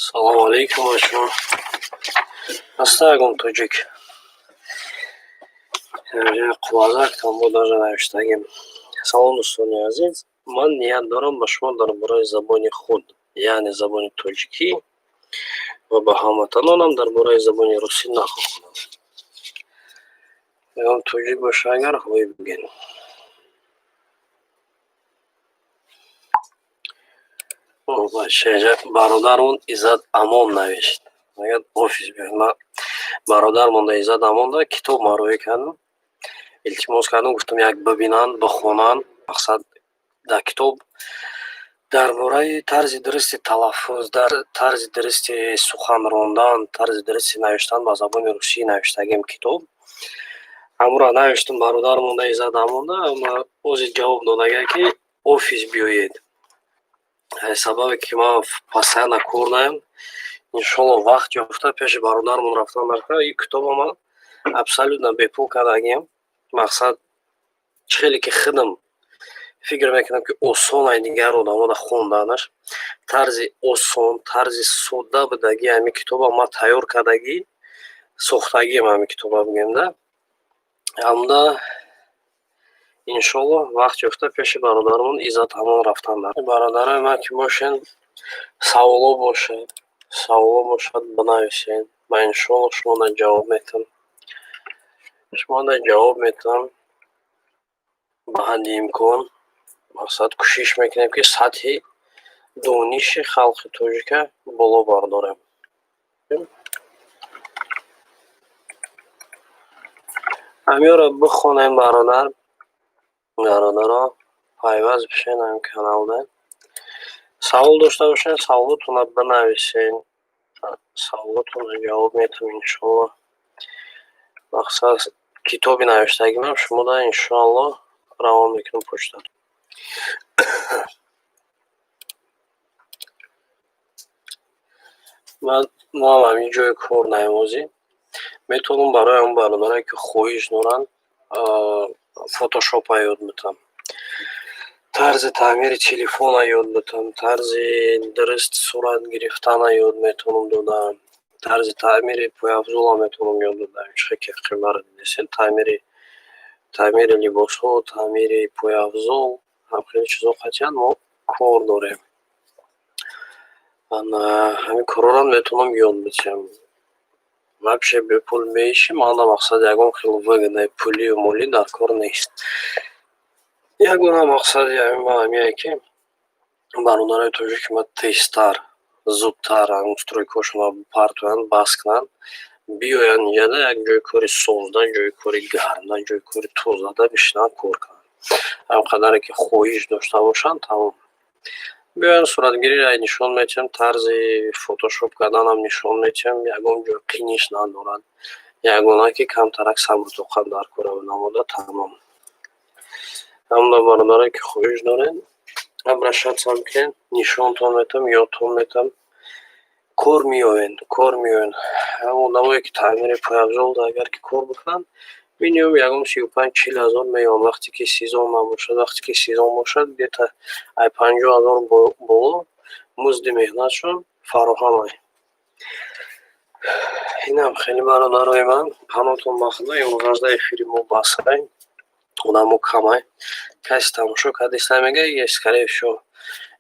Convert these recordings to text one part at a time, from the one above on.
Салому алейкум, бачаҳо. Ҳаста ягон тоҷик? Қувазактон бо даже навиштагим. Салом, дӯстони азиз. Ман ният дорам ба шумо дар бораи забони худ, яъне забони тоҷикӣ ва ба ҳамватанонам дар бораи забони русӣ нақл кунам. Ягон тоҷик боша агар, ҳой бигӯед. Бародармон Иззат Амон навишт. Мегӯяд, офис биёед. Ман бародармонда Иззат Амонда китоб мароӣ кардам. Илтимос кардам, гуфтам, як бибинанд, бихонанд. Мақсад, дар китоб дар бораи тарзи дурусти талаффуз, дар тарзи дурусти сухан рондан, тарзи дурусти навиштан ба забони русӣ навиштагим китоб. Ҳамуро навиштам бародармонда Иззат Амонда, ози ҷавоб додага, ки офис биёед. Сабабе ки ман постоянно кор наям, иншолло, вақт ёфта пеши бародармон рафтан даркор. Ин китоба ман абсолютно бепул кардагиам. Мақсад, чӣ хеле ки худам фикр мекунам, ки осон ай дигар одамода хонданаш, тарзи осон, тарзи содда будаги ҳамин китоба ман тайёр кардагӣ, сохтагиам ҳамин китоба бигӯем да. Ҳамда иншолло, вақт ёфта пеши бародармон Иззат Амон рафтан дар. Бародарои ман ки бошен, саволо бошад, бинависед. Ман иншолло шумода ҷавоб метам. Шумода ҷавоб метам ба ҳадди имкон. Мақсад, кӯшиш мекунем, ки сатҳи дониши халқи тоҷика боло бардорем. Ҳамёро бихонем, бародар. Бародаро, пайваст бишед ҳамин каналда. Савол дошта бошед, саволотонро бинависед. Саволотонро ҷавоб метам иншолло. Мақсад, китоби навиштагимам шумода иншоалло равон мекунам почтатон. Ман моам ҳамин ҷои кор наёмӯзӣ. Метавонам барои ҳамон бародарое, ки хоҳиш доранд, фотошопа ёд битам. Тарзи таъмири телефона ёд битам, тарзи дуруст сурат гирифтана ёд метавонам додам, тарзи таъмири пойафзола метавонам ёд додам. Чӣ хел ки қиматро дидесен, таъмири либосҳо, таъмири пойафзол, ҳам хеле чизо қатъиян мо кор дорем. Ана ҳамин корҳоро метавонам ёд бидиҳам. Вообще бепул меиши, манда мақсад, ягон хел выгодаи пулию молӣ дар кор нест. Ягона мақсади ҳамин ман ҳамине, ки бародарои тоҷики ман тезтар, зудтар ҳамин стройкаҳошонро партоянд, бас кунанд, биёянд инҷода, як ҷои кори созда, ҷои кори гармда, ҷои кори тозада бишинанд, кор кунанд. Ҳамин қадаре ки хоҳиш дошта бошанд, тамом. Биёянд, суратгириро нишон медиҳам, тарзи фотошоп карданам нишон медиҳам, ягон ҷой қиниш надорад. Ягона ки камтарак сабру тоқат дар кора намуда, тамом. Ҳамда бародарое ки хоҳиш доред, обращаться бикунед, нишонтон метам, ёдтон метам. Кор меоянд, кор меоянд. Ҳамон одамое ки таъмири пойафзолда агар ки кор бикунанд, минимум ягон 35-40 ҳазор меоянд, вақте ки сезон набошад. Вақте ки сезон бошад, где-то ай 50 ҳазор боло музди меҳнатшон фароҳам ай. Инам хеле, бародарои ман, паноҳтон ба Худо. Имрӯзажда эфири мо басай, одамо камай. Касе тамошо кардест, намега, скорее всего,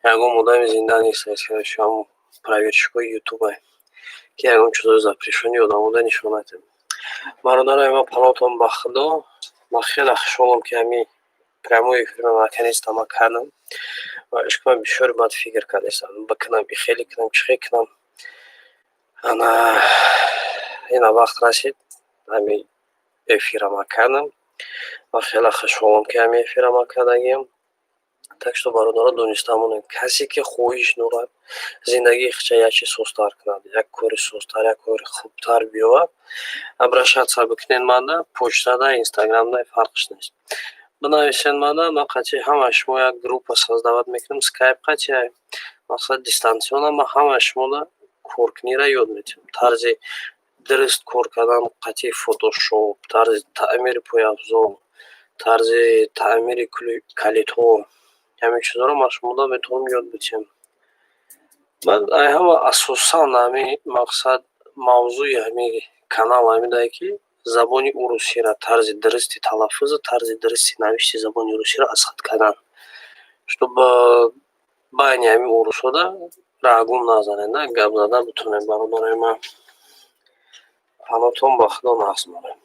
ягон одами зинда нест, скорее всего, ҳамон проверщикҳои ютубай, ки ягон чизои запрещённый одамода нишон надиҳем. Бародарои ман, паноҳтон ба Худо. Ман хеле хушҳолам, ки ҳамин прямой эфирро наконец-то ман кардам ва ишқ ман бисёр бад фикр кардастам, бикунам, хеле кунам, чӣ хел кунам. Ана ина вақт расид, ҳамин эфирро ман кардам. Ман хеле хушҳолам, ки ҳамин эфирро ман кардагиам. Так что, бародаро, дониста монед, касе ки хоҳиш дорад зиндагии худша як чиз созтар кунад, як кори созтар, як кори хубтар биёвад, обращаться бикунед манда, почтада, инстаграмда, фарқш нест. Бинависед манда, ман қатъи ҳамаи шумо як группа создавать мекунам, скайп қатъи, мақсад, дистанционно ман ҳамаи шумода коркуниро ёд медиҳам. Тарзи дуруст кор кардан қатъи фотошоп, тарзи таъмири пойафзол, тарзи таъмири калидҳо, ҳамин чизҳоро ман шумода метавонам ёд бидиҳам. Баъд ай ҳама асосан ҳами мақсад, мавзӯи ҳами канал ҳамидае, ки забони урусиро, тарзи дурусти талаффузу тарзи дурусти навишти забони урусиро аз худ кардан, чтобы байни ҳами урусҳода раҳгум назанед, гап зада битонед. Бародарои ман, панотон ба Худо, нағз монед.